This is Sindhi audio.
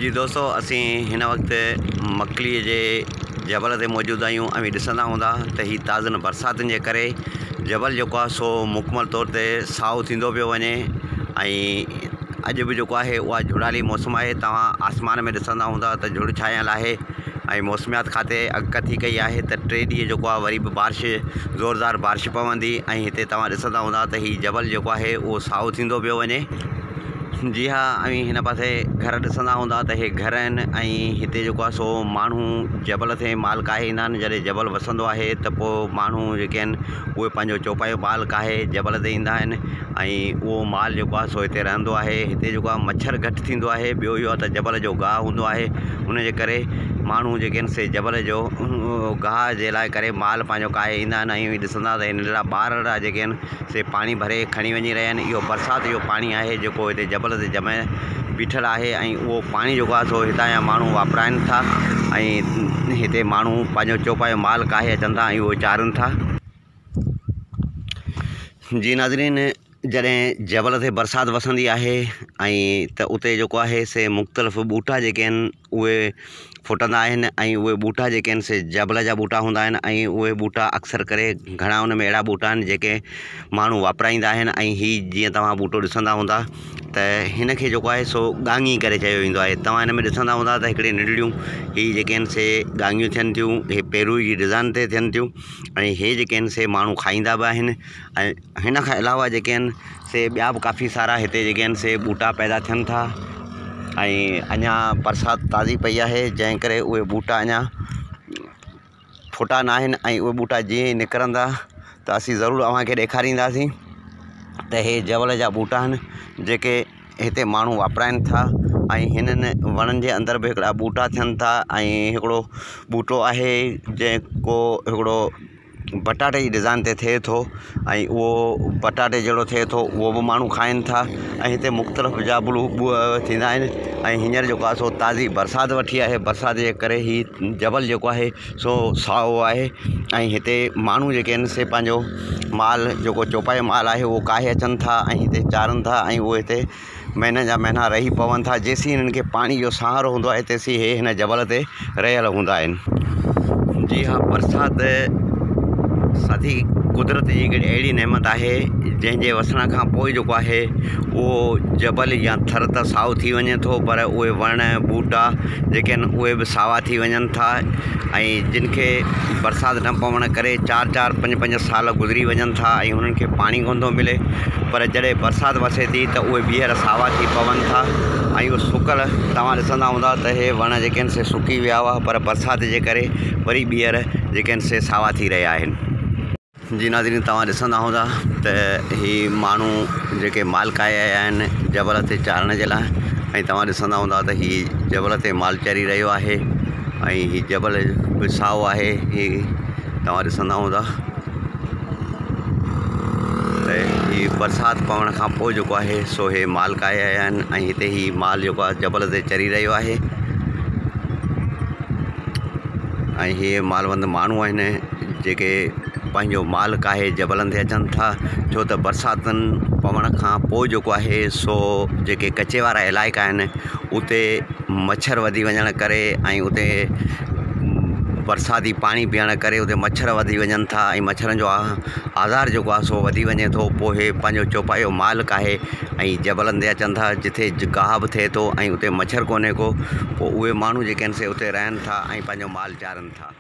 جي دوستو اسين هن وقت مڪلي جي جبل تي موجود آهيون. اوهين ڏسندا هوندا ته هي تازن برساتن جي ڪري جبل جيڪو آهي سو مڪمل طور تي سائو ٿيندو پيو وڃي ۽ اڄ به جيڪو آهي اها جهڙالي موسم آهي. توهان آسمان ۾ ڏسندا هوندا ته جهڙ ڇانيل آهي ۽ موسميات کاتي اڳڪٿي ڪئي آهي ته 3 ڏينهن جيڪو آهي وري به بارش زوردار بارش پوندي ۽ هتي توهان ڏسندا هوندا ته هي جبل جيڪو آهي اهو سائو ٿيندو پيو وڃي. جي ها اوهين هن پاسي گهر ڏسندا هوندا ته هي گهر آهن ۽ هتي جيڪو آهي سو ماڻهو جبل تي مال ڪاهي ايندا آهن. جڏهن جبل وسندو آهي ته پوء ماڻهو جيڪي آهن اهي پنهنجو چوپايو مال ڪاهي جبل تي ايندا آهن ۽ اهو مال جيڪو آهي سو هتي رهندو آهي. هتي جيڪو آهي مڇر گهٽ ٿيندو آهي. ٻيو اهو آهي ته جبل جو گاهه هوندو آهي ان جي ڪري ماڻهو جيڪي آهن سي جبل جو گاهه جي لاء ڪري مال پنهنجو ڪاهي ايندا آهن. ۽ اوهين ڏسندا ته هي ننڍڙا ٻارڙا جيڪي آهن سي پاڻي ڀري کڻي وڃي رهيا آهن. اهو برسات جو پاڻي آهي جيڪو هتي جبل تي جمع بيٺل آهي ۽ اهو پاڻي جيڪو آهي سو هتان جا ماڻهو واپرائن ٿا ۽ هتي ماڻهو پنهنجو چوپايو مال ڪاهي اچن ٿا ۽ اهو چارن ٿا. جي ناظرين جڏهن جبل تي برسات وسندي آهي ۽ ته اتي جيڪو آهي سي مختلف ٻوٽا جيڪي آهن اهي ڦٽندا آهن ۽ اهي ٻوٽا جيڪي آهن سي جبل جا ٻوٽا هوندا آهن ۽ اهي ٻوٽا اڪثر ڪري گهڻا ان ۾ اهڙا ٻوٽا آهن جيڪي ماڻهو واپرائيندا آهن ۽ هي جيئن توهان ٻوٽو ڏسندا هوندا ته هن کي جيڪو آهي سو ڳاڱي ڪري چيو ويندو آهي. توهان هن ۾ ڏسندا هوندا ته هڪڙي ننڍڙيون هي جيڪي آهن سي ڳاڱيون ٿين ٿيون، هي پيرو جي ڊزائن تي ٿين ٿيون ۽ هي جيڪي آهن سي ماڻهو کائيندا به آهن ۽ هن کان علاوه جيڪي آهن سي ٻيا به ڪافي سارا هتي جيڪي آهن سي ٻوٽا پيدا ٿين ٿا ۽ اڃا برسات تازي پئي آهي جنهن ڪري اهي ٻوٽا اڃا ڦٽا نه آهن ۽ اهي ٻوٽا جيئن ئي نڪرندا ته اسين ضرور اوهان کي ڏيکارينداسين ته هي جبل جا ٻوٽا آهن جيڪي هتي ماڻهو واپرائن ٿا ۽ هنن وڻن جي اندر به هڪڙا ٻوٽا ٿين ٿا ۽ هڪڙو ٻوٽو آهي جيڪو هڪڙو پٽاٽي جي ڊزائن تي ٿئي ٿو ۽ اهو پٽاٽي جهڙو ٿئي ٿو اهو به ماڻهو کائن ٿا ۽ هتي مختلف جابلو ٿيندا آهن ۽ هينئر جيڪو آهي سو تازي برسات وٺي آهي. برسات جي ڪري هي جبل جيڪو آهي سو سائو آهي ۽ هتي ماڻهو جيڪي آهن سي پنهنجو مال جيڪو چوپايو مال آهي اهو ڪاهي اچن ٿا ۽ هتي چارن ٿا ۽ اهي هتي مهينن جا مهينا رهي پون ٿا. جيسين هنن کي پاڻي جو سهارو هوندو آهي تيسين هي هن جبل تي رهيل هوندا آهن. جي ها برسات ساٿي قدرت جي هڪڙي اهڙي نعمت آهي جنهن جي وسڻ کان پوء جيڪو آهي اهو جبل يا ٿر ته سائو ٿي وڃي ٿو پر اهي وڻ ٻوٽا جيڪي آهن اهي به ساوا ٿي وڃن ٿا ۽ جن کي برسات نه پوڻ ڪري چار چار پنج پنج سال گذري وڃن ٿا ۽ هنن کي پاڻي ڪونه ٿو ملي پر جڏهن برسات وسي ٿي ته اهي ٻيهر ساوا ٿي پون ٿا ۽ اهي سڪل توهان ڏسندا هوندا ته اهي وڻ جيڪي آهن سي سڪي ويا هئا پر برسات جي ڪري وري ٻيهر جيڪي آهن سي ساوا ٿي رهيا آهن. جي ناظرين توهان ڏسندا هوندا ته هي ماڻهو جيڪي مال ڪاهي آيا آهن جبل تي چارڻ جي لاء ۽ توهان ڏسندا هوندا ته هي جبل تي مال چري رهيو آهي ۽ هي جبل به سائو آهي هي توهان ڏسندا هوندا. ته هي برسات پوڻ کان پوء جيڪو آهي سو هي مال ڪاهي آيا آهن ۽ هتي هي مال جيڪو آهي جبل تي چري رهيو آهي ۽ هي مالوند ماڻهو آهن جيڪي پنهنجو مال ڪاهي جبلن تي اچن ٿا ڇو ته برساتن پوڻ کان پوء جيڪو آهي سو جيڪي ڪچي وارا علائقا آهن اتي مڇر وڌي وڃڻ ڪري ۽ اتي برساتي پاڻي بيهڻ ڪري اتي مڇر وڌي وڃن ٿا ۽ مڇرن جو آزار جيڪو آهي سو وڌي وڃي ٿو پوء هي پنهنجو چوپايو مال ڪاهي ۽ جبلن تي اچن ٿا جتي گاهه به ٿئي ٿو ۽ اتي مڇر ڪونهي ڪو پوء اهي ماڻهو جيڪي آهن سي اتي رهن ٿا ۽ پنهنجو مال چارن ٿا.